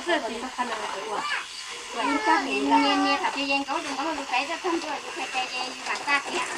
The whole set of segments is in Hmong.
Nias nias thaum twg yeej nkaub tus nkaub tus peb txog txog ntua yus khe ke ces yus mam xa tias.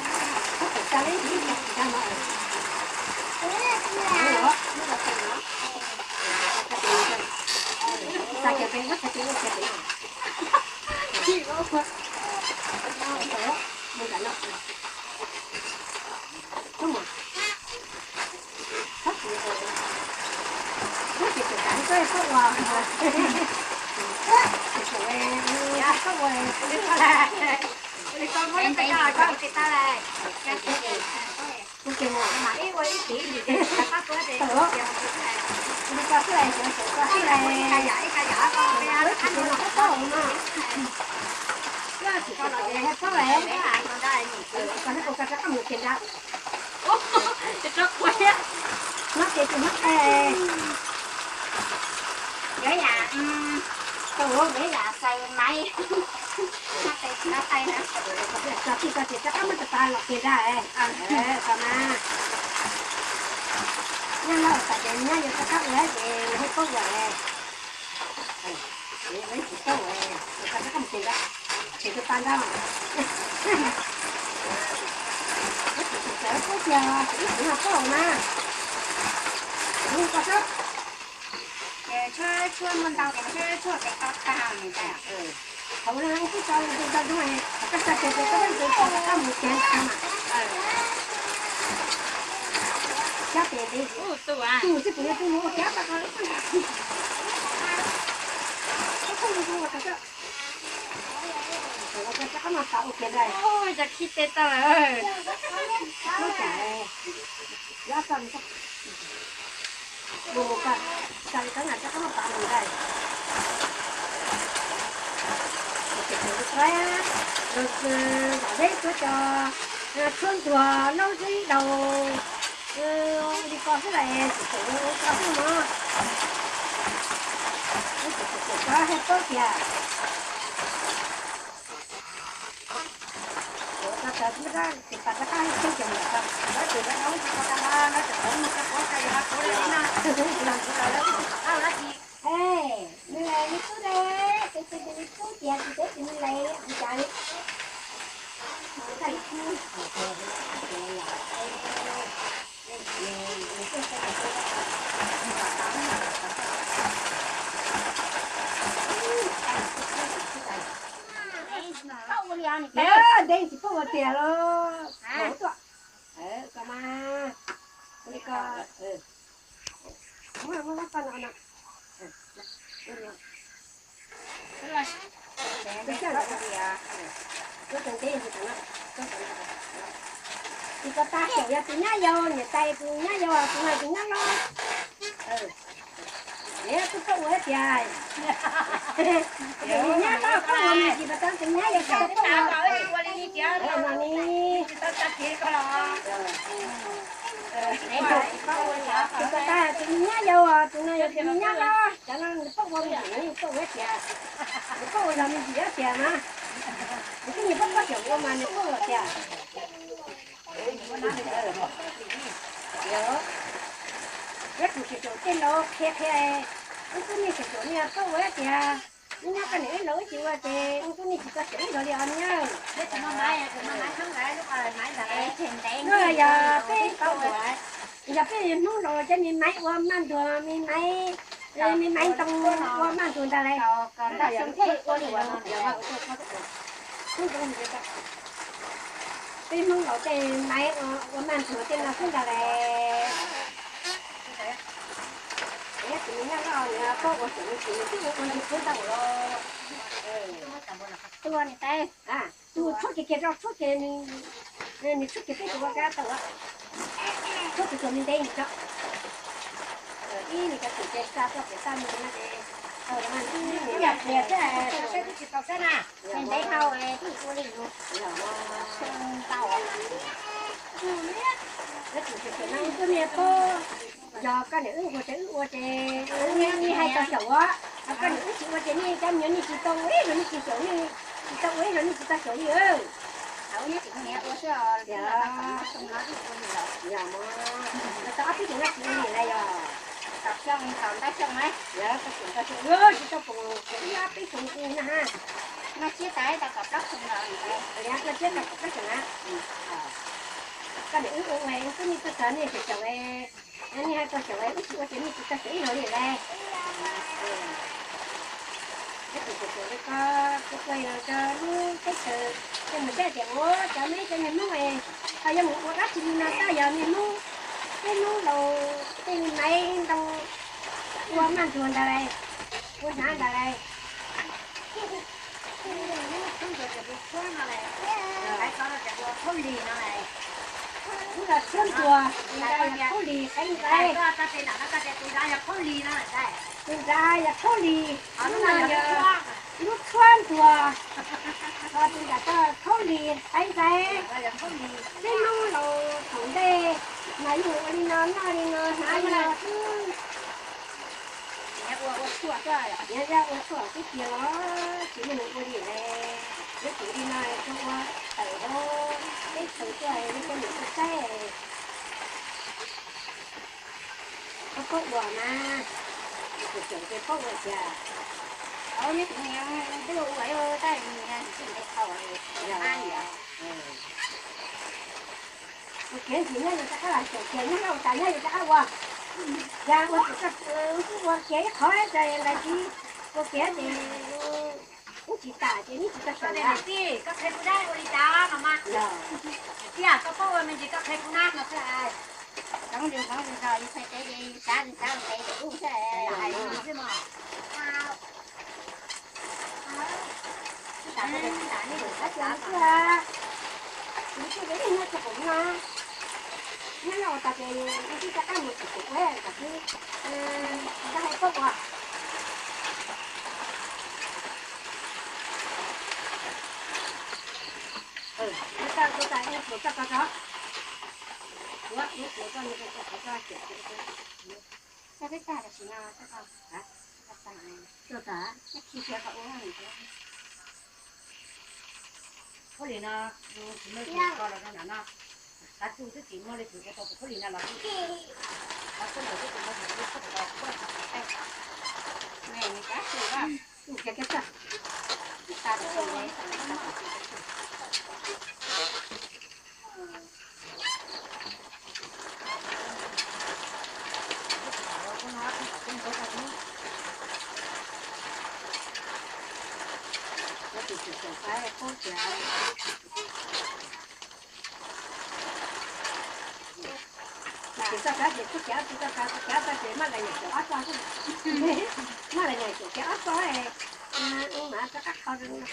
Yuav yam, tau yuav yam xaws maiv, tso tij tso ces rov qab muab tus pas los kiag nrag, tso mas. Nyob no tas ces nyob yuav rov qab ua ces nws haj paub ua, tsis paub ua, rov qab mus kiag nrag, ces tus pas ntau. Ib tug txawv paub tiag, ib tug no paub mas. Ib ko sab. Ces tshuab tshuab muaj ntau ces tshuab tshuab pem tau tag nws ntag. Thaum no twb tso tus ntau ntau, thaum koj xa kiag tus koj tus koj mus kiag ntag mas. Cab tes ntev, tus xwb kuv yuav tus mus ua kiag tau ko. Koj mus ua tau koj. Thaum no koj rov qab mas pas ua kiag ntag. Cov khib teb tau lawm. Muab cais, yuav tso mus, mus mus koj, tso li koj na rov qab mas pas mus ntag. Los zeb tuab cov tshuab ntuag laub zeb daus li ko xwb las, tsis tau ua ko xwb no. Tsis tau ua ko haj paub tiag. Ua ko tas tus pas rov qab tsheb ces mus ko, lawv tus lawv au tsis ko tas no lawv tus qhov mus ko qhov tas yog qhov lawv li no, los ntawd lawv twb tsis pom qab ua dab tsi. Nws nws kub ne, ces ces nws kub tias tsis teb tsis nws lais ua cas li. Ntev tsis paub ua tiag los, tuaj, ko mas, ko, muab muab ko no no. Tus tag xyaum yog tus nyab yau, niam tais tus nyab yau, tus no tus nyab loj. Twb paub ua tiag. Nyab loj paub ua me ntsis mas tus nyab yau tsis tau paub ua. Tus tag tus nyab yau, tus no yog tus nyab loj, cov no nws paub ua me ntsis, nws paub ua tiag. Nws paub ua zog me ntsis tiag mas. Nws twb niag paub paub xyaum ua mas nws paub ua tiag. Nyob tus xyaum tej laus qhia qhia, wb tub niag xyaum niag paub ua tiag. Nyob koj niam wb laus wb tsis ua ces wb tub niag tsis tau xyaum ib zaug li os nyab. Yog peb, yog peb Hmoob laus cov me maiv ua maj ntuag, me maiv, me maiv ntoo ua maj ntuag ntag lauj. Peb Hmoob laus tej maiv ua maj ntuag tej no xwb ntag lauj. Tus me nyuam no nws paub ua xyaum nws twb ua ua ntsis xwb tau los. Tus tshuab kiag kiag tso, tshuab kiag, nws tshuab kiag peb tus ua kab tau, tshuab kiag tsuas me ntev ntsis tso. Ib nws cov tus ces xa txoj kev xa mus no ces tau los mas nws ib yam pliag xwb, saib twb tsis tau saib na. Me ntev dhau twb ua li yus ntau. Tus me nyuam paub, yog koj niam wb ua ces wb ua ces nej hais tau xyaum os, koj niam wb tsis ua ces nej cov me nyuam nej tsis tau ua ib zaug nej tsis xyaum, nej tsis tau ua ib zaug nej tsis tau xyaum li. Thaum ub nyob tim niam ua xwb os, tau ob peb xyoos no tsis ua li lawm yog. Tom xyoo, tom ntau xyoo na. Yog, tsis tau pom, peb xyoo na ha. Noj tsiab tas tau kaum plaub xyoo los. Noj tsiab tau kaum plaub xyoo na. Koj niam wb ua ua, wb tub nej tuaj txog nej xyom xyom, nej hais tuaj xyom, wb tsis ua ces nej tsis tau xyom ib zaug li lauj. Peb tus xyom xyom li ko, kuv tuaj los rau lub teb chaws, ces mus saib tias ua cov me cov niag Hmoob es ho yuav mus ua dab tsi li no, tab yog niag Hmoob, peb Hmoob laus tej niag maiv ntoo ua maj nruag ntawd, ua hnav ntawd. Ub, los tshuab nruas, tus nrad yog khaub lig qeeb ntxaiv. Tus nrad yog khaub lig, lub no yog lub tshuab nruas, ho tus nrad tod khaub lig qeeb ntxaiv. Peb Hmoob laus thaum ntej mas yeej ua li no, noj li no, hnav li no xwb. Yog ua tshuaj xwb tiag los tsis muaj neeg ua li ne. Yuav tsum li no rau ua tawm hauv teb chaws tuaj li cov niam txiv saib. Koj paub ua mas, tus tseem ces paub ua tiag. Neb kuv niam twb ua ua tab sis nws tsis ntev thaum li. Ua kev ntxim nyob yus rov qab los xyaum, kev nyob ua tas nyob yus rov qab ua. Yog ua kev ib qhov ces ntawd tsis ua kev ces ub tsis tas ces neb tsis tau xyaum. Tij, koj qhia kuv dab ua li cas no mas? Tij, koj paub ua me ntsis koj qhia kuv na no xwb. Txhoov li txhoov li no yus qhia tev ces yus xav li xav tev ces ub xwb, hais li no xwb mog. Kuv twb ib nyuag tsis pom no, nyob nyob ua tas ces twb rov qab mus tsis pom ua kom twb nqa hais koj ua. Ua tas ua tas ua tas ua tas ua tas ua tas ua tas ua tas. Koj peb tag tam sim no koj tau, koj tau, koj khi kiag koj ua. Khaub lig no, tus me tus ko los rau nram no, xav txuj twb tsis muaj li tus ko tau tus khaub lig no los txuj, xav txuj ntawm twb tsis muaj tus ko tau tus ko tau. Tus tsis txawm saib qub tias, tus tsis txawj saib ces qub tias, tus txawj saib qub tias, txawj ces maj daim nyuam caum ob txoj xwb. Maj daim nyuam caum tias ob txoj, ua mas rov qab kho rau no.